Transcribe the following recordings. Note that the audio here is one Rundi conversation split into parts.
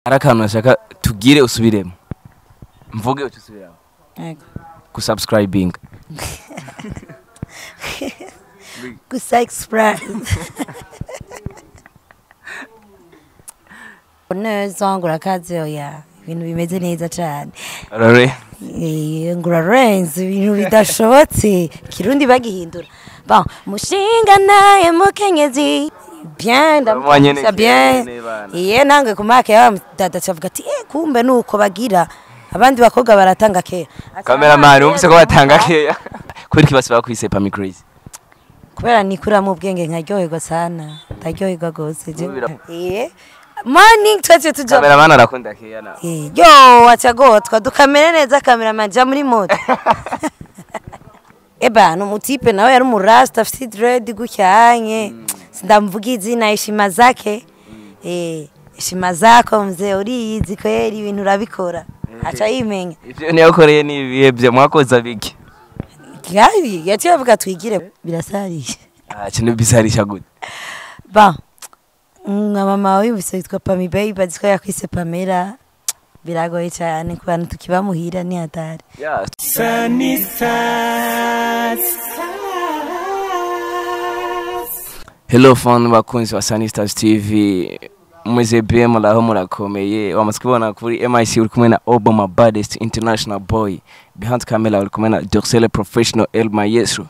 Hari akantu nashaka tugire usubiremo, mvuge uce usubiramo. Yego. Gusubscribing. Gusa express. Neza ngurakaze, oya, ibintu bimeze neza cyane. Rore. Ngurarenze ibintu bidashobotse, Kirundi bagihindura. Bon, mushinga naye mukenyezi bien ndamutsa bien. Iye nange kumake ya dada cavuga ati kumbe nuko bagira abandi bakobwa baratanga keya. Cameraman umvise ko batanga keya. Kubera iki basi bakwise Pami Crazy? Kubera nikura mu bwenge nkaryoherwa sana, ndaryoherwa gose je. Morning twese tuja. Cameraman arakunda keya na. Yo achagotwa dukamere neza, cameraman ja muri moto. Eba no mutipe nawe yari umurasta afite dread gucyanye. Sindamvuga izina, heshima zake. Heshima zako mzee, uriyizi kweri ibintu urabikora. Acha yimenya. Ivyo niyakoreye ni ibihe byo mwakoza biki? Gabi yaciye avuga twigire birasarisha. Ah, kintu bisarisha gute? Ba nka mama wiyumvise yitwa Pami Baby aziko yakwise Pamela, biragoye cyane ku bantu tukiba muhira ni hatari. Yeah. Hello fan bakunzi wa Sunny Stars TV, mweze bien muraho murakomeye. Wamaze kubona kuri MIC uri kumwe na Obama baddest international boy, behind camera uri kumwe na Dorsele professional El Maestro.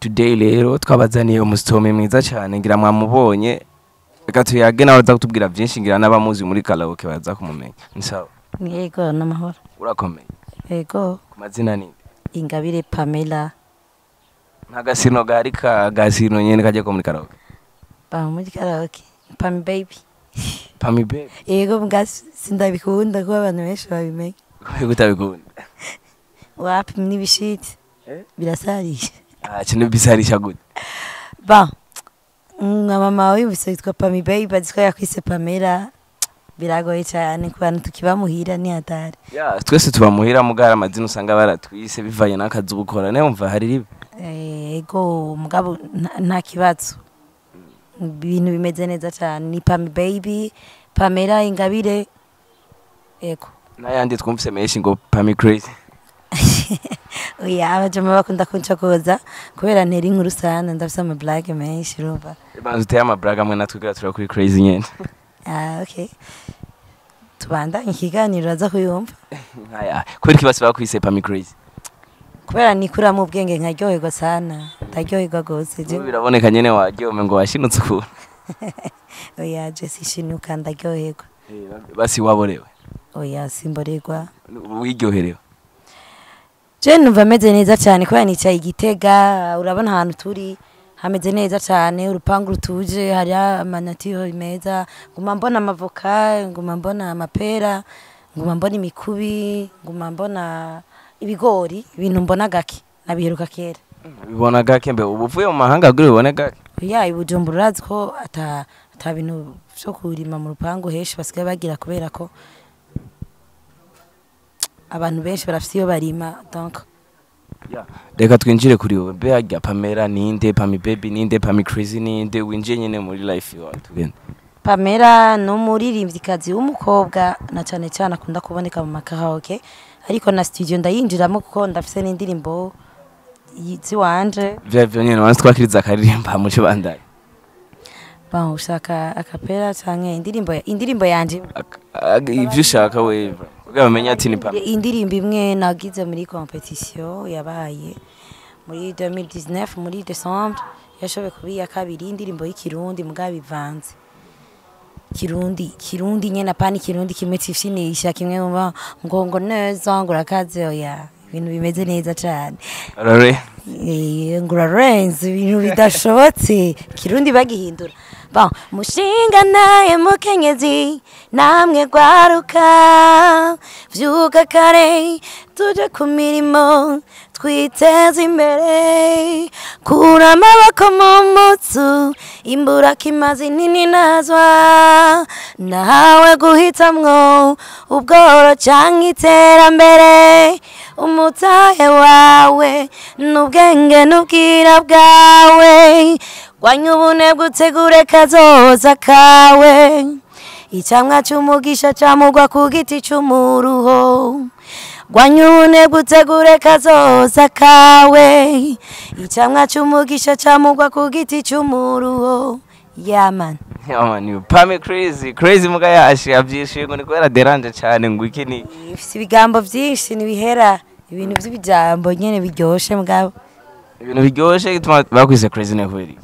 Today rero twabazaniye umusitome mwiza cyane, ngira mwamubonye. Reka tuyage nawe aza kutubwira byinshi, ngira n'abamuzi muri karaoke baza kumumenya. Ni sawa? Yego, n'amahoro. Urakomeye? Yego. Ku mazina ni Ingabire Pamela. Nta gasino gahari ka gasino nyene kajya ko muri karaoke? Ba muri karaoke Pami Baby. Pami Baby. Yego, mbwa sindabikunda kuba abantu benshi babimenya. Kubera utabikunda? Wapi n'ibishiti. Birasarisha. Ah, kintu bisarisha gute? Ba nka mama wiyumvise yitwa Pami Baby aziko yakwise Pamela, biragoye cyane ku bantu tukiba muhira ni hatari. Yeah, twese tuba muhira mugara amazina usanga baratwise bivanye n'akazi ubukora. Nayo mva hari ribe. Yego mugabo nta kibazo. Ibintu bimeze neza cyane ni Pami Baby, Pamela Ingabire. Yego. N'ayandi twumvise menshi ngo Pami Crazy. Oya, abajama bakunda kuncokoza kubera ntera inkuru sana, ndafise ama blague menshi urumva. Banza uteye ama blague amwe natwe kugira tura kuri crazy nyene. Ah, okay. Tubandanye ikiganiro aza kuyumva. Haya, kubera iki basi bakwise Pami Crazy? Kubera nikura mu bwenge nkaryoherwa sana, ndaryoherwa gose je. Biraboneka nyene waryome ngo washinutse ukuntu. Oya, je sishinuka ndaryoherwa. Basi waborewe? Oya, simborerwa. Wiryoherewe? Je numva meze neza cyane kubera nicaye Igitega, urabona ahantu turi hameze neza cyane, urupangu rutuje, hari amanatiro meza, nguma mbona amavoka, nguma mbona amapera, nguma mbona imikubi, nguma mbona ibigori, ibintu mbona gake nabiheruka kera. Bibona gake mbe ubu uvuye mu mahanga kugira ubone gake? Oya, i Bujumbura urazi ko ata bintu vyo kurima mu rupangu henshi basigaye bagira kubera ko abantu benshi barafite iyo barima donc. Reka twinjire kuri wowe. Mbe harya Pamela ninde, Pami Baby ninde, Pami Crazy ninde, winjiye nyene muri life yawe tugende. Pamela ni umuririmvyikazi w'umukobwa na cyane cyane akunda kuboneka mu makaraoke, ariko na studio ndayinjiramo kuko ndafise n'indirimbo ziwanje. Vya nyene wanze twakiriza akaririmba muco bandaye. Bon, ushaka akapera canke indirimbo yanje? Ivyo ushaka wewe. Kugira bamenye ati ni Pamela. Indirimbo imwe nagize muri competition yabaye muri 2019 muri Decembre, yashoboye kuba iya kabiri, indirimbo y'ikirundi mugabo ivanze. Kirundi nyene apana Kirundi kimwe cishinisha kimwe ngo ngo neza ngurakaze, oya, ibintu bimeze neza cyane. Rore. Ngurarenze ibintu bidashobotse, Kirundi bagihindura. Bon, mushinga naye mukenyezi namwe gwaruka, vyuka kare tuje ku mirimo twiteze imbere, kura amaboko mu mutsu imbura kimazi nini nazwa, nawe guhitamwo ubworo canke iterambere, umutahe wawe n'ubwenge n'ubwira bwawe, gwanya ubunebwe utegure kazoza kawe. Icamwa c'umugisha camugwa ku giti c'umuruho. Gwanya ubunebwe utegure kazoza kawe. Icamwa c'umugisha camugwa ku giti c'umuruho. Yeah man. Yeah man, you Pami Crazy. Crazy muga yashi avyishuye ngo ni kubera deranje cyane, ngo iki ni Ifise ibigambo vyinshi, ntibihera, ibintu vy'ibijambo nyene biryoshe mugabo. Ibintu biryoshe gituma bakwise Crazy ne kubera iki?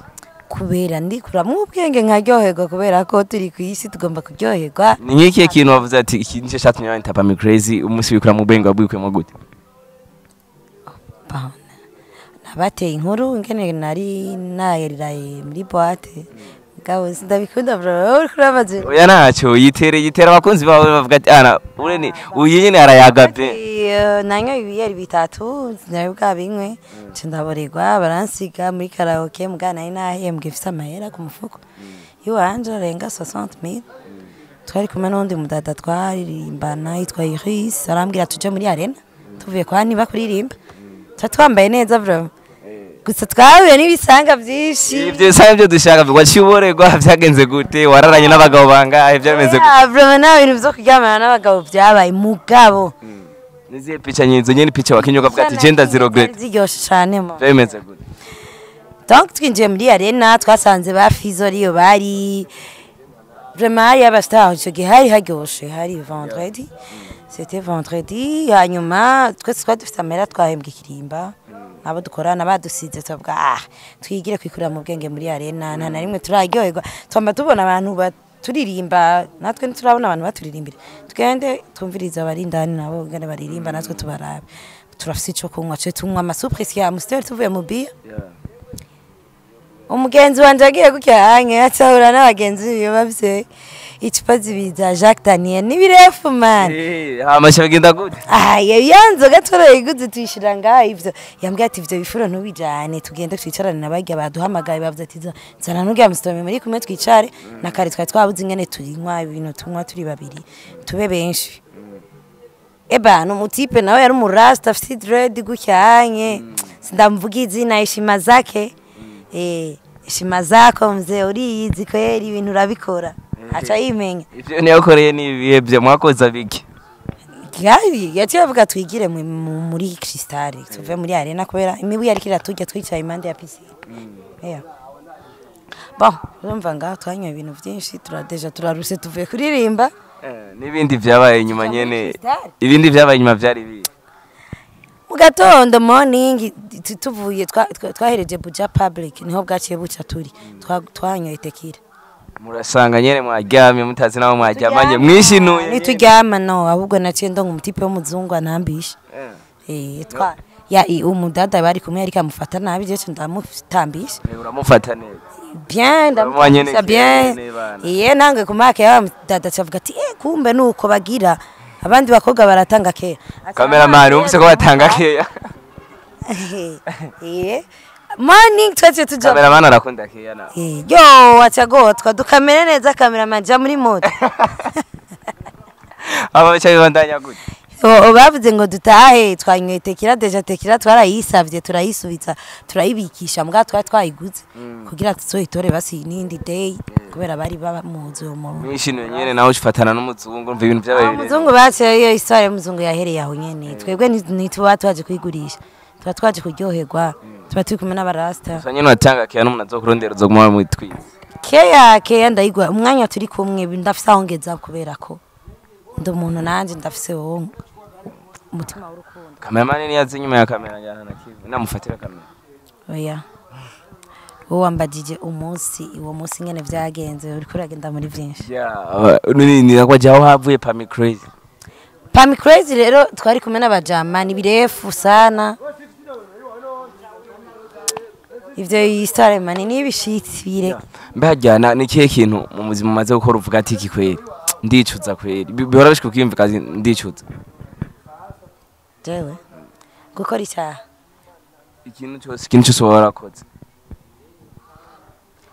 Kubera ndikuramwo ubwenge nkaryoherwa, kubera ko turi ku isi tugomba kuryoherwa. Ni nk'ikihe kintu wavuze ati iki nicyo cyatumye banyita Pami Crazy? Umunsi wikura mu bwenge wabwikuyemo gute? Bon, nabateye inkuru ingene nari nayereraye muri boîte, mugabo sindabikunda bro, uriko urabaza. Oya, ntacyo, yitere, yitere abakunzi bawe bavuga ati ana urene uyu nyine arayaga pe. Nanyoye ibiyeri bitatu, sinari bwabinywe, nca ndaborerwa, baransiga muri karaoke. Mugabo nari nahembwe, mfise amahera ku mufuko iwanje arenga 60,000. Twari kumwe n'uwundi mudada twaririmbana yitwa Iris, arambwira tuje muri arena tuvuye kwa niba kuririmba. Tuba twambaye neza bro, gusa twahuye n'ibisanga vyinshi. Ibyo bisa byo dushaka. Waciye uborerwa, byagenze gute? Wararanye n'abagabo bangahe? Byameze gute? Yeah, bro, nta bintu vyo kuryamana n'abagabo vyabaye, mugabo Nizihe picha nyinzo nyene, picha wakinyoka bwa ati je ndaziregrette? Ziryoshe cane mo. Byameze gute? Donc twinjiye muri arena, twasanze ba Fizo ariyo bari, vraiment hari abastar ico gihe, hari haryoshe, hari vendredi, c'était vendredi. Hanyuma twese twari dufite amahera, twahembwa ikirimba, abo dukorana badusize, tuvuga ah, twigire kwikurira mu bwenge muri arena, nta na rimwe turaryoherwa, twamba tubona abantu baturirimba, natwe ntiturabona abantu baturirimbira, tugende twumvirize abari indani nabo ngene baririmba, natwe tubarabe. Turafise ico kunywa, ce tunywa amasuprise ya Amstel tuvuye mu biya. Umugenzi wanje agiye gutya hange acahura n'abagenzi biwe bafise icupa zibiri za Jacques Daniel n'ibirefu man. Hama bigenda gute? Ah, iyo nzoga twarayiguze, tuyishira ngaha. Ivyo yambwiye ati ivyo bifuro ntubijane, tugende twicarane na barya baduhamagaye. Bavuze ati zana n'urya musitome muri kumwe twicare. Na kare twari twabuze ingene tuyinywa, ibintu tunywa turi babiri tube benshi. Eba n'umutipe nawe yari umurasta afite dread gucyanye, sindamuvuga izina, heshima zake, heshima zako mzee, uriyizi kweri, ibintu urabikora, aca yimenya. Ivyo niyakoreye ni ibihe byo mwakoza biki? Gabi yaciye avuga twigire muri Crystal, tuve muri arena kubera imibu yariko iraturya twicaye impande ya piscine. Yeah. Bon, urumva ngaho twanyoye ibintu byinshi, turadeja turaruse tuvuye kuririmba. N'ibindi vyabaye inyuma nyene? Crystal. Ibindi vyabaye inyuma vyari ibihe? Mu gatondo morning tuvuye twahereje Buja Public, niho bwaciye buca turi twanyoye tequila. Murasanga nyene mwaryamye mutazi naho mwaryamanye, mwishinuye? Nituryama no, ahubwo naciye ndonga umutipe w'umuzungu anambisha. Twa ya umudada bari kumwe ariko amufata nabi, je ndamutambisha. Uramufata neza. Bien. Uramuha nyene. Ndamutambisha bien. Nyene bana. Iye nange kumake ya dada cavuga ati eh, kumbe nuko bagira abandi bakobwa baratanga keya. Cameraman, wumvise ko batanga keya? Iye morning twese tuja. Cameraman arakunda keya nawe. Yo acagotwa dukamere neza, cameraman ja muri moto. Aba bicaye bibandanya gute? Bavuze ngo dutahe, twanyoye tequila déjà, tequila twarayisavye turayisubitsa, turayibikisha mbwa twari twayiguze kugira tuzoyitore basi n'indi day, kubera bari bamuzi uwo muntu. Mwishinuye nyene nawe ufatana n'umuzungu, umva ibintu vyabaye birebire. Umuzungu baciye, iyo histoire y'umuzungu yahereye aho nyene. Twebwe ntituba twaje kwigurisha, tuba twaje kuryoherwa, tuba turi kumwe n'abarasta. Gusa nyene uratanga keya n'umuntu azokurondera uzoguma mwitwiza? Keya, keya ndayigwa umwanya turi kumwe, ndafise aho ngeza kubera ko ndi umuntu nanje ndafise wowe umutima w'urukundo. Cameraman niyaza inyuma ya kamera njyana na kivu namufatira kamera. Oya, wowe wambajije umunsi, uwo munsi nyene vyagenze, uriko uragenda muri vyinshi. Yeah, nini nirakwajya aho havuye Pami Crazy. Pami Crazy rero twari kumwe n'abajama ni birefu sana. Ivyo histoire mani ni ibishitsi bire. Mbe hajyana ni kihe kintu mu buzima umaze gukora uvuga ati iki kweri ndicuza kweri? Bihora bishika ukiyumva kazi ndicuza? Jewe gukora icyaha? Ikintu cyose waba warakoze.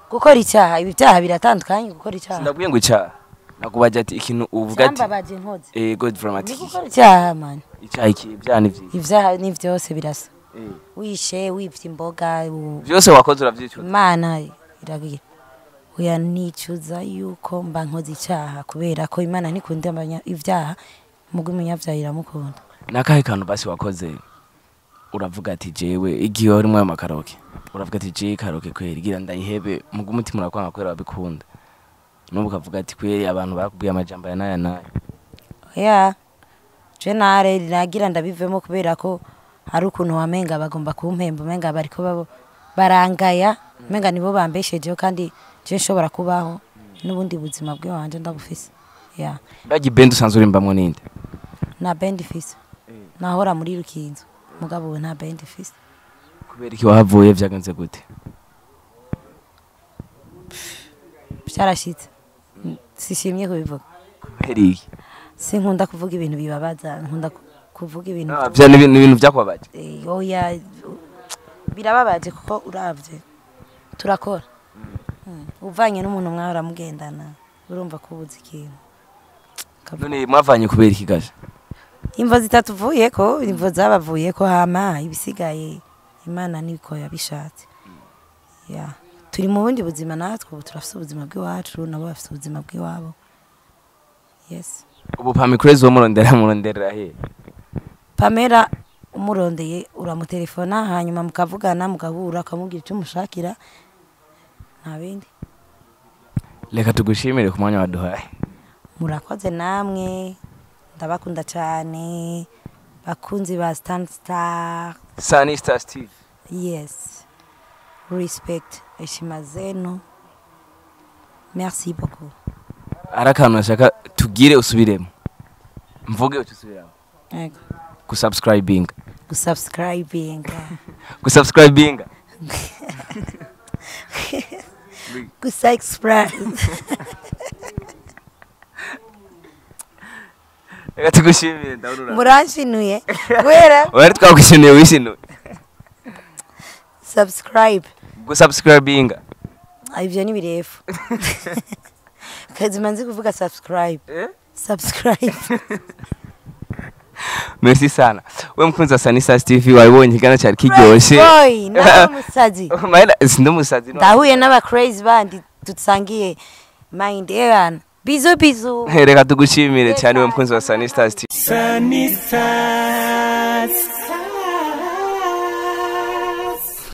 Gukora icyaha, ibi byaha biratandukanye, gukora icyaha. Sindabwiye ngo icyaha, nakubaje ati ikintu uvuga ati Cyambabaje nkoze. God from ati Ni gukora icyaha mani. Icyaha iki, ibyaha ni vyiza. Ivyaha ni vyose birasa, wishe, wivye imboga Vyose wakoze uravyicuza? Imana iragira. Oya, nicuza yuko mba nkoze icyaha, kubera ko Imana ntikunda ibyaha, mugwi umunyabyaha iramukunda. Nakahe kantu basi wakoze uravuga ati jewe, igihe wari muri ayo makaraoke, uravuga ati jewe karaoke kweri gira ndayihebe, muga umutima urakwanga kubera wabikunda, n'ubu ukavuga ati kweri abantu bakubwiye amajambo aya n'aya n'aya? Oya, je nare nagira ndabivemo kubera ko hari ukuntu wamenga bagomba kumpemba, umenga bariko barangaya, umenga nibo bambeshejeho, kandi je nshobora kubaho n'ubundi buzima bw'iwanje ndabufise, ya. Mbega iband usanzwe urimbamwo ninde? Nta band ifise. Nahora muri Rukinzo, mugabo ubu nta band ifise. Kubera iki wahavuye? Vyagenze gute? Byarashitse, sishimye kubivuga. Kubera iki? Sinkunda kuvuga ibintu bibabaza, nkunda kuvuga ibintu Ah, vya ni ibintu vyakubabaje? Oya, birababaje kuko uravye turakora. Uvanye n'umuntu mwahora mugendana, urumva ko ubuze ikintu. None mwavanye kubera iki gaje? Imvo zitatuvuyeko, imvo zabavuyeko, hama ibisigaye Imana niko yabishatse, ya. Turi mu bundi buzima natwe ubu, turafise ubuzima bw'iwacu, nabo bafise ubuzima bw'iwabo, yes. Ubu Pami Crazy wo murondera, muronderera he? Pamela umurondeye uramutelefona, hanyuma mukavugana, mugahura, ukamubwira icyo umushakira, nta bindi. Reka tugushimire ku mwanya waduhaye. Murakoze namwe, ndabakunda cyane, bakunzi ba Stan Star. Sunny Star Steve. Yes, respect, heshima zenu, merci beaucoup. Ari akantu nashaka tugire usubiremo, mvuge uti usubiramo. Yego. Gusubscribing. Gusubscribing. Gusubscribing. Gusa express. Reka tugushimire, ndabona Muranshinuye kubera wari twagushimiye, wishinuye. Subscribe. Gusubscribing. Ah, ivyo ni birefu kazima, nzi kuvuga subscribe. Eh? Subscribe. Merci sana we mukunzi wa Sunny Stars TV, wabibonye ikiganiro cyari kiryoshye. Boy, nawe umusazi. Mahera sindi umusazi, no. Ndahuye n'aba crazy bandi dusangiye mind ebana, bisous bisous. Reka tugushimire cyane we mukunzi wa Sunny Stars TV. Sunny Star.